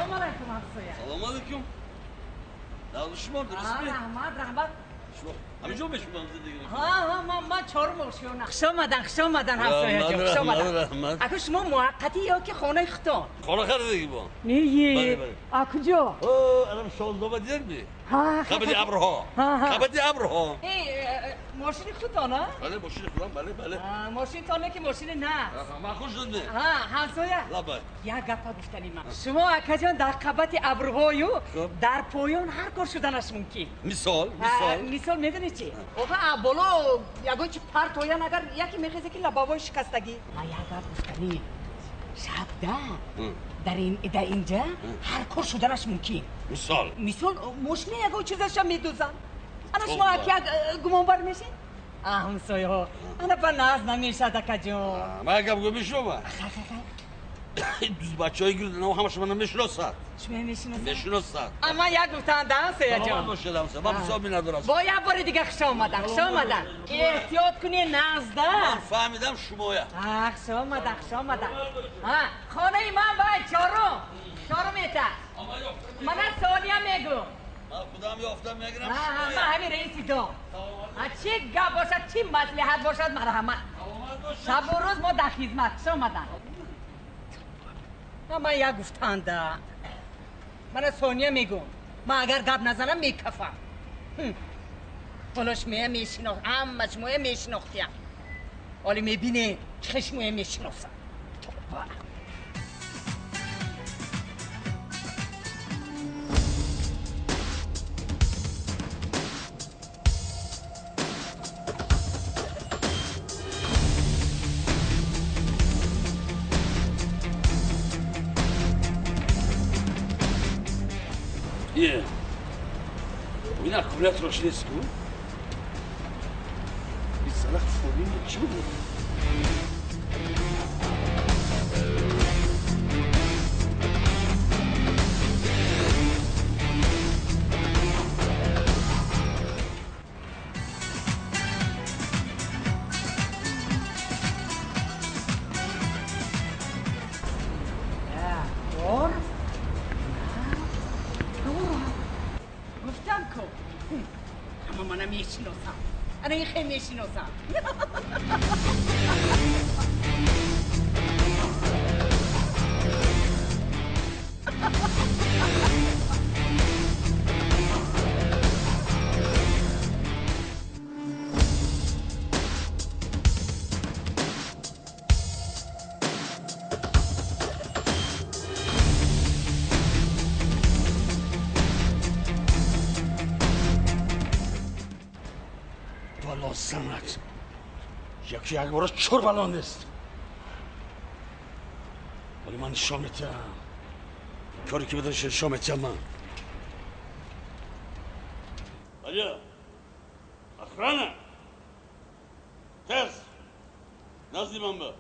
Салом алайкум ҳамсоя. Салом алайкум. Шумо дуруст ми? Раҳмат, раҳмат. Шумо ҳаминҷо мешумам зиндагӣ мекунед? Ҳа, ҳа, ман чорум ошёна. Хуш омадан, хуш омадан ҳамсоя ҷон, хуш омадан. Раҳмат. Аку шумо муваққатӣ ё ки хонаи худтон? Хона харидагӣ бо. Не, а куҷо? О, алам шонздаҳ дидем? Ҳа, қабати абрҳо. Қабати абрҳо. Мошини худтон, а? Бале, мошини худам, бале, бале. Мошинтон ки мошини на. Ман хуш шудам. Ҳа, ҳамсоя. Лабай. Як гапа гуфтани ман. Шумо акаҷон дар қабати абрҳою дар поён ҳар кор шуданаш мумкин. Мисол, мисол. Мисол медонӣ чӣ? Оха, боло ягон чи партоян агар яке мехезе ки лабавои шикастагӣ. Ма як гап гуфтани. Шабда дар инҷа ҳар кор шуданаш мумкин. Мисол. Мисол мошини ягон чизаша медузанд. Ана шумо як гумонбар мешед? Ҳамсояҳо. Ана ба наз намешад акаҷон. Ман гап гӯ мешунавам. Дузбачаҳои гирд ҳамаша мана мешиносад. Шумо мешиносад? Мешиносад. Ама як гуфтам да ҳамсоя ҷон. Саломат бошед ҳамсоя. Ман бисёр миннатдорам. Бо як бори дига хуш омадан, хуш омадан. Эҳтиёт кунед назда. Ман фаҳмидам шумоя. Хуш омадан, хуш омадан. Хонаи ман вай чорум. Чорум этаж. Мана Сония мегӯм. Ман худам ёфтам мегирам. Ман ҳамин раиси дом. Чӣ гап бошад, чӣ маслиҳат бошад, марҳамат. Шабу рӯз мо дар хизмат. Хуш омадан. Ман як гуфтанда. Мана Сония мегӯм. Ман агар гап назанам мекафам. Ҳоло шумоя мешинох, ҳама шумоя мешинохтиям. Ҳоло мебинед чӣ шумоя мешиносам. Тоба. این аккумулятор нест ку? Ин занак фомини чӣ буд? Мешиносам. Санат. Яки як бора чор бало нест. Вале ман нишон метиҳам. Коре ки баданш нишон метиҳам ман. Алё! Охрана! Тез! Назди ман ба.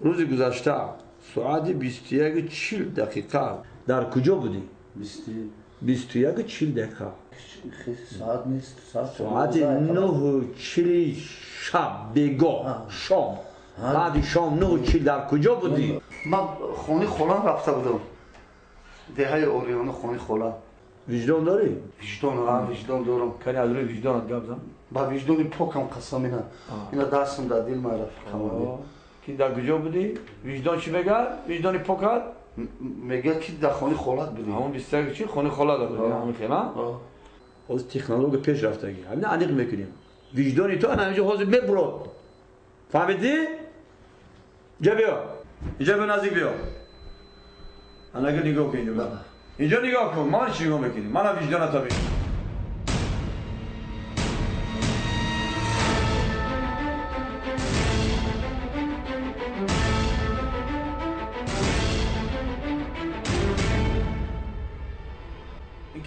Рӯзи гузашта соати 21:40 дақиқа дар куҷо будӣ? 21:40 дақиқа. Соат нест, соати 9:40 шаб бегоҳ шом. Баъди шом 9:40 дар куҷо будӣ? Ман хонаи холам рафта будам. Деҳаи Ориёна хонаи хола. Виҷдон дорӣ? Виҷдон, виҷдон дорам. Кани аз рӯи виҷдонат гап зан. Ба виҷдони покам қасам ина. Ина дастам дар дил ман рафиқам. Ки дар куҷо будӣ? Виҷдон чӣ мегӯяд? Виҷдони покат? Мегӯяд ки дар хонаи холат будӣ. Ҳамон 21:40 хонаи холат будӣ, ҳамон хела? Ҳозир технология пеш рафтагӣ. Ҳамин аниқ мекунем. Виҷдони ту ана ҳаминҷо ҳозир мебурод. Фаҳмидӣ? Инҷа биё. Инҷа биё, наздик биё. Анага нигоҳ кун инҷо. Инҷо нигоҳ кун. Ман чӣ нигоҳ мекунӣ? Мана виҷдоната бин.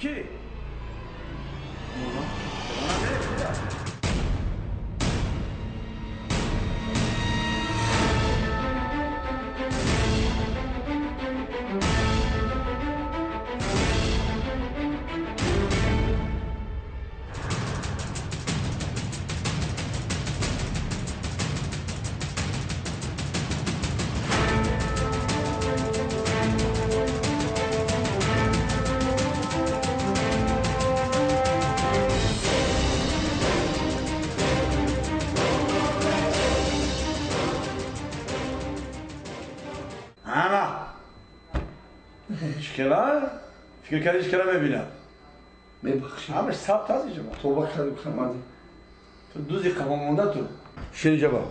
Ки? хела? Фикр кардӣ ҳеч кара мебинад? Мебахшед. Ҳамаш сабт аст инҷа. Тоба кардем, командир. Ту дузи қафомонда ту. Шин инҷа ба.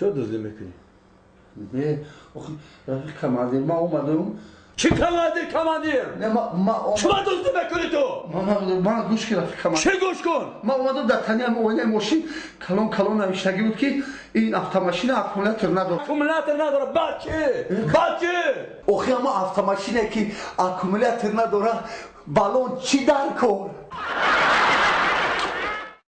Чаро дуздӣ мекунӣ? Не, охи рафиқ командир, ман омадам. Чӣ командир, командир? Не, ма Чима дуздӣ мекунӣ ту? Ман гӯш кун, рафиқ командир. Чӣ гӯш кун? Ман омадам, дар танаи оинаи мошин калон калон навиштагӣ буд, ки ин автомашина аккумулятор надорад. Аккумулятор надорад. Баъд чӣ? Баъд чӣ? Охи, ама автомашине ки аккумулятор надорад, баллон чӣ дар кор?